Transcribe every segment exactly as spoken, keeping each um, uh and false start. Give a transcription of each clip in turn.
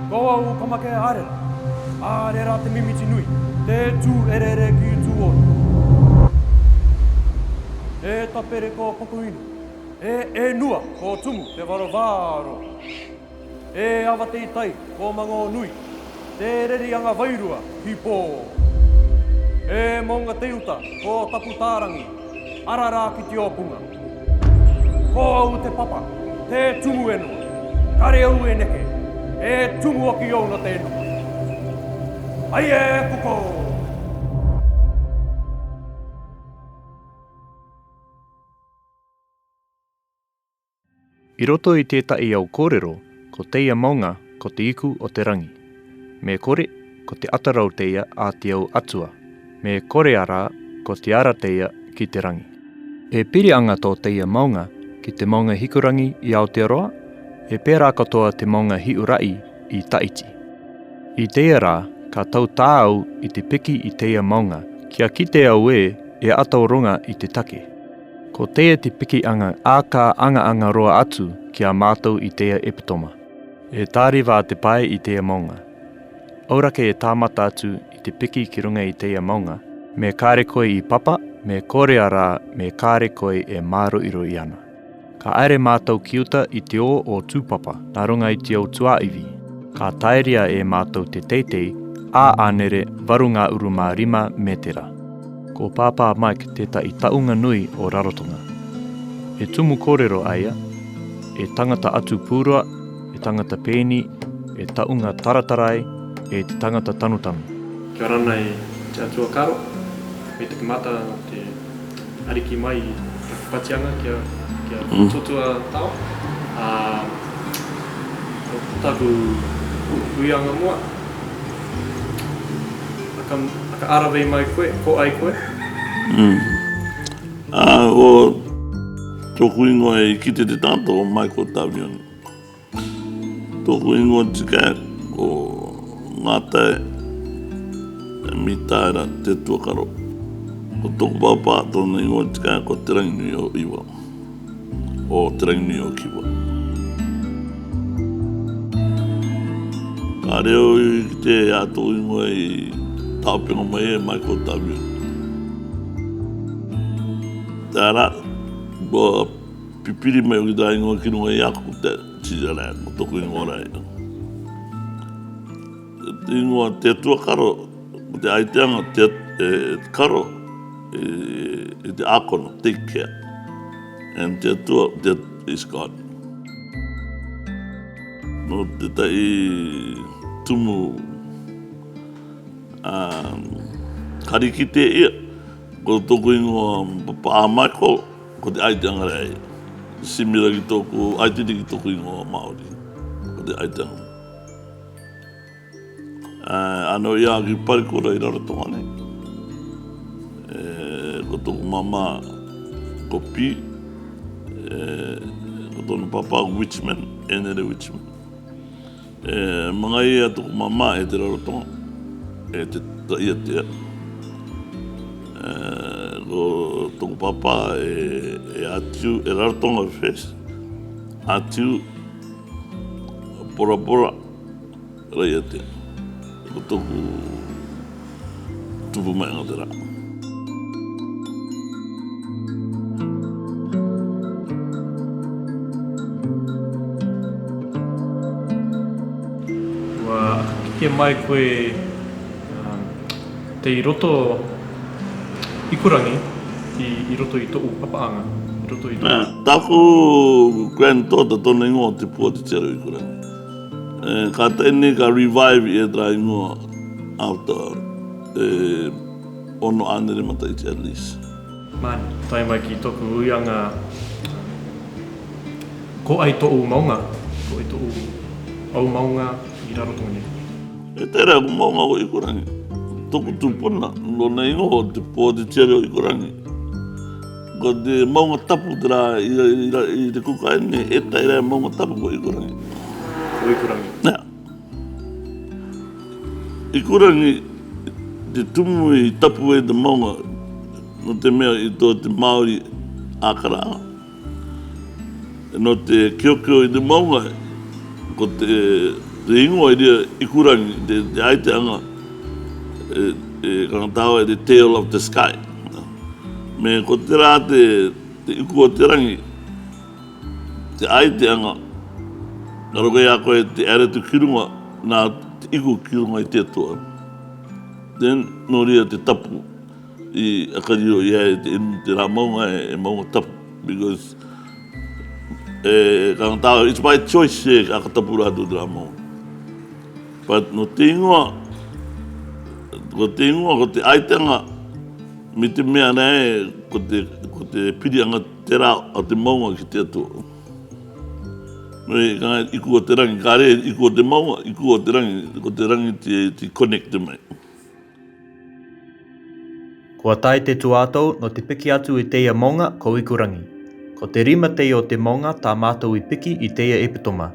Ko au ko Makea Arera, Arera te Mimiti Nui, te Tū Erere ki Tū Ora. E Tapere ko Pokuinu, e Enua ko Tumu te Varovaro, e Avateitai ko Mangōnui, te Reriaŋa Vairua ki Pō. E Moŋa Teuta ko Taputaragi, Arara ki Tiopuŋa. Ko au te papa, te Tumu Enua, kare au e neke, e tumu o ki au na te nua. Ai e kuko! I roto i tētahi au kōrero, ko teia maunga ko te iku o te rangi. Me kore, ko te atarau teia a te au atua. Me kore arā, ko te ara teia ki te rangi. E piri aŋa tō teia maunga ki te maunga Hikurangi i Aotearoa, e pērā katoa te maunga Hiʻuraʻi i Tahiti. I teia rā, ka tau tā au i te piki i teia maunga, kia kite au ē, e ata o ruŋa i te take. Ko teia te piki aŋa ā ka aŋa aŋa roa atu ki a mātou i teia epitoma. E tariva te pae i teia maunga. Aurake e tāmata atu i te piki ki ruŋa i teia maunga, me kare koe i papa, me kore arā, me kare koe e māroʻiroʻi ana. Ka ʻaere mātou ki uta i te ō o Tūpapa, nā ruŋa i te au tuaʻivi. Ka taeria e mātou te teitei, ā ānere varu ngā uru mā rima metera. Ko Pāpā Mike tētahi taʻuŋa nui o Rarotonga. E tumu kōrero a ia, e tangata atu pūroa, e tangata pēni, e taʻuŋa taratarae, e te tangata tanutanu. Kia ora na e te Atua Karo, me te kamata te ariki mai, te patianga kia, kia totua tao. A, taku uianga mua. Aka, aka aravei mai koe, ko ai koe? A, o toku ingoa e kite te tangata o Michael Tavioni. Toku ingoa tika ko Ngatae Mitaera Te Tuakaro. Ko toku pāpā tōna ingoa tika ko Te Ranginui o Iwa. O Te Ranginui o Kiwa. Ka reo i te a toku ingoa i tāpeŋa mai e Michael Tavioni. Tērā, ko pipiri mai o ki tā ingoa ki ruŋa i aku te tizara, ko toku ingoa rā. Te ingoa Te Tuakaro, ko te aiteaŋa te, e, karo, e, e te akona, take care. And te tua, te is God. Nō te tai tumu, a, kari ki te ia, ko toku ingoa pāpā a Michael, ko te aiteaŋa rā. Similar ki toku, aititi ki toku ingoa Māori. Ko te aiteaŋa. A, ano ia ki Parikura i Rarotonga nei. E, ko toku māmā ko Pi, e, ko tōna pāpā ko Wichman, Enere Wichman. E, mangai a toku māmā e te Rarotonga, e te Taʻiatea. E, ko toku pāpā e, e Atiu, e Rarotonga first. Atiu, Porapora, Raiatea. Ko toku tupu mai anga tērā. Ua kite mai koe, um, tei roto Ikurangi, i, i roto i tōʻu papaʻaga, i roto i tōʻu. Nā, tāku granddaughter tōna ingoa Te Puati Tere o Ikurangi. E, ka taʻe nei ka revive e tērā ingoa after, e, ono ānere mataʻiti at least. Māni, tae mai ki tōku uiaga, ko ai tōʻu maunga, ko ai tōʻu au maunga i Rarotonga nei. E tērā ko maunga ko Ikurangi. Toku tupuna, nōna ingoa ko Te Puati Tere o Ikurangi. Ko te maunga tapu tērā i, i, i te kuka eni, e tērā maunga tapu ko Ikurangi. Ko Ikurangi. Nā. Ikurangi, te tumu i tapu e te maunga, nō te mea i tō te Māori ākara. Nō te kiokio i te maunga, ko te Te igoa e rio Ikurangi, te, te aiteaga, e, e, ka ngatā e te Tale of the Sky. Me ko terā te, te iku o te rangi, te aiteaga, ka rogo ia koe te ere atu ki ruga, nā te iku ki ruga i te Atua. Then, nō reira te tapu, i aka riro ia e te inu te rā mauga e, e mauga tapu. Because, e, ka ngatā, it's by choice e, aka tapu rā atu te rā mauga. But nō te igoa, ko te igoa, ko te aiteaga, me te mea nei, ko te, ko te piriaga terā o te mauga ki te Atua. Me ka iku o te rangi, ka rē iku o te mauga, iku o te rangi, ko te rangi te, te connect mai. Kua tae te tuātou nō te piki atu i teia mauga ko Ikurangi. Ko te rima teia o te mauga tā mātou i piki i teia epitoma.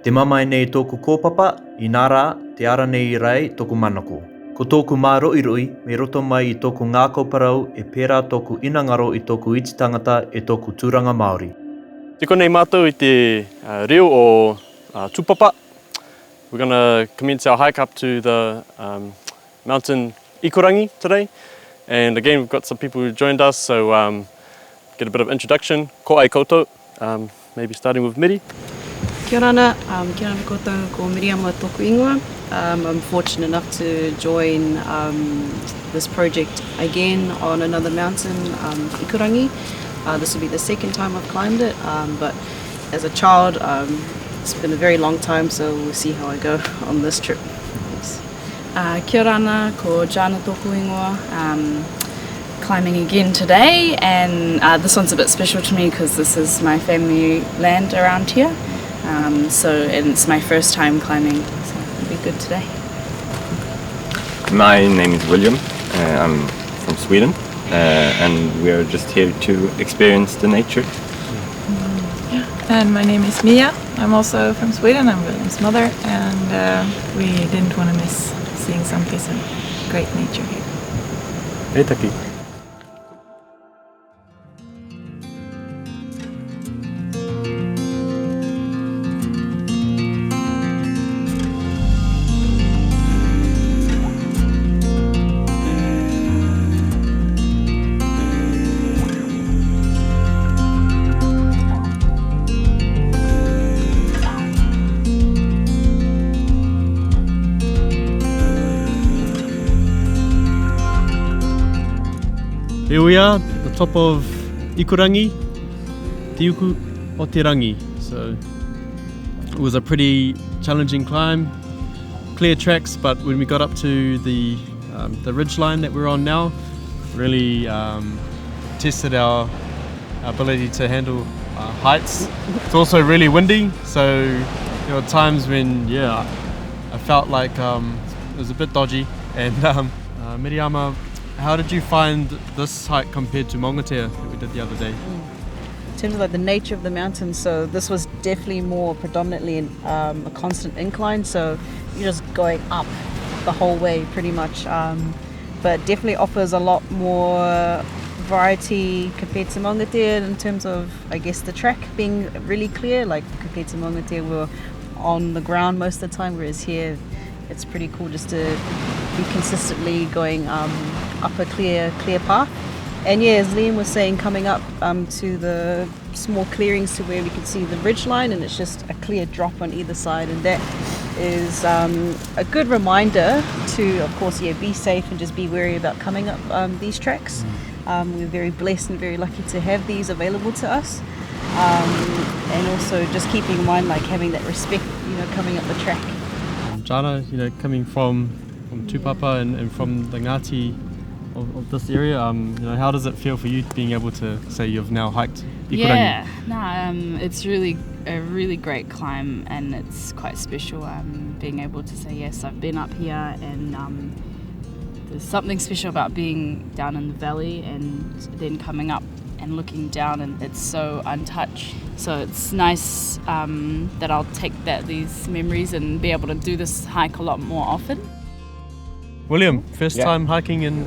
Te mamae nei tōku kōpapa, inā rā, te ara nei i rai tōku manako. Ko tōku māroʻiroʻi, me roto mai i tōku ngākau parau, e pērā tōku inangaro i tōku iti tangata, e tōku tūranga Māori. Te konei mātou i te, uh, reo o, uh, tūpapa. We're gonna commence our hike up to the, um, mountain Ikurangi today. And again, we've got some people who joined us, so, um, get a bit of introduction. Ko ai koutou, um, maybe starting with Miri. Kia ora ana, um, kia ora ana koutou, ko Miriama tōku ingoa. Um, I'm fortunate enough to join, um, this project again on another mountain, um, Ikurangi. Uh, this will be the second time I've climbed it, um, but as a child, um, it's been a very long time, so we'll see how I go on this trip. Thanks. Uh, kia ora ana, ko Jana tōku ingoa. Um, climbing again today, and, uh, this one's a bit special to me 'cause this is my family land around here. Um, so, and it's my first time climbing, so it'll be good today. My name is William. Uh, I'm from Sweden, uh, and we are just here to experience the nature. And my name is Mia. I'm also from Sweden. I'm William's mother, and, uh, we didn't wanna miss seeing some peace and great nature here. E taki. Here we are, the top of Ikurangi, Te Uku o te Rangi. So it was a pretty challenging climb, clear tracks, but when we got up to the, um, the ridge line that we're on now, really, um, tested our ability to handle, uh, heights. It's also really windy, so there were times when, yeah, I felt like, um, it was a bit dodgy. And, um, uh, Miriama, how did you find this hike compared to Maungatea that we did the other day? In terms of, like, the nature of the mountain, so this was definitely more predominantly an, um, a constant incline, so you're just going up the whole way pretty much. Um, but definitely offers a lot more variety compared to Maungatea in terms of, I guess, the track being really clear. Like, compared to Maungatea, we're on the ground most of the time, whereas here it's pretty cool just to be consistently going, um, up a clear, clear path. And yeah, as Liam was saying, coming up, um, to the small clearings to where we can see the ridge line, and it's just a clear drop on either side, and that is, um, a good reminder to, of course, yeah, be safe and just be wary about coming up, um, these tracks. Um, we're very blessed and very lucky to have these available to us. Um, and also just keeping in mind, like, having that respect, you know, coming up the track. Um, Jana, you know, coming from, from Tupapa and, and from the Ngati of, of this area, um, you know, how does it feel for you being able to say you've now hiked Ikurangi? Yeah, no, um, it's really a really great climb, and it's quite special, um, being able to say, "Yes, I've been up here," and, um, there's something special about being down in the valley and then coming up and looking down, and it's so untouched. So it's nice, um, that I'll take that, these memories, and be able to do this hike a lot more often. William, first time hiking in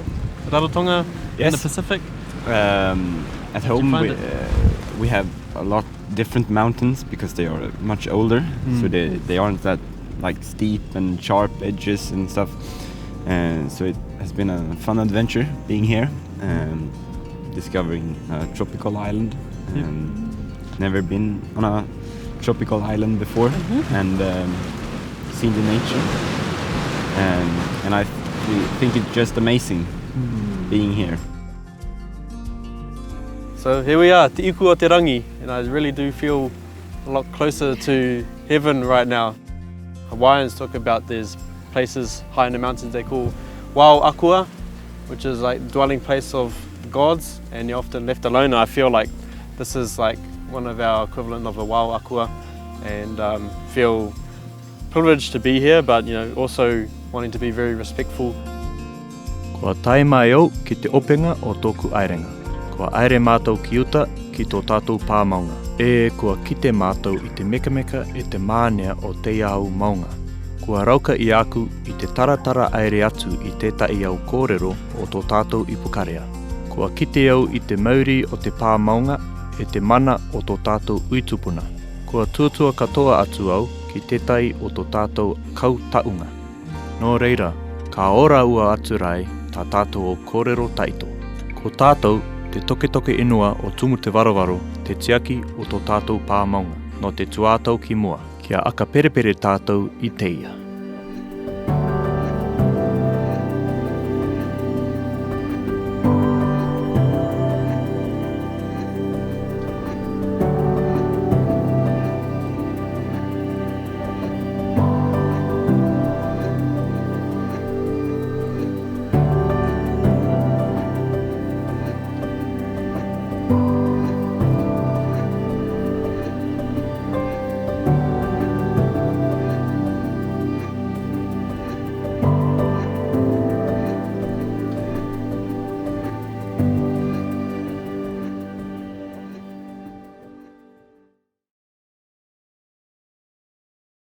Rarotonga in the Pacific? Um, at home, we, uh, we have a lot different mountains because they are much older, so they, they aren't that like steep and sharp edges and stuff. Uh, so it has been a fun adventure being here, um, discovering a tropical island. Um, never been on a tropical island before, and um, seen the nature. Um, and I th- think it's just amazing being here. So here we are, Te Iku o te Rangi, and I really do feel a lot closer to heaven right now. Hawaiians talk about there's places high in the mountains they call Wao Akua, which is like dwelling place of gods, and you're often left alone. I feel like this is like one of our equivalent of a Wao Akua, and um, feel privileged to be here, but you know, also wanting to be very respectful. Kua tae mai au ki te openga o tōku aerenga. Kua aere mātou ki uta ki tō tātou pā maunga. E kua kite mātou i te mekameka e te mānea o te au maunga. Kua rauka i aku i te taratara aere atu i tētahi au kōrero o tō tātou ipukarea. Kua kite au i te mauri o te pā maunga e te mana o tō tātou ui tupuna. Kua tuatua katoa atu au ki tētahi o tō tātou kau taunga. Nō reira, ka ora ua atu rā tā tātou o kōrero taito. Ko tātou, te toketoke inua o Tumu te Varavaro, te tiaki o tō tātou pā maunga, nō te tuātau ki mua, kia aka perepere tātou i te ia.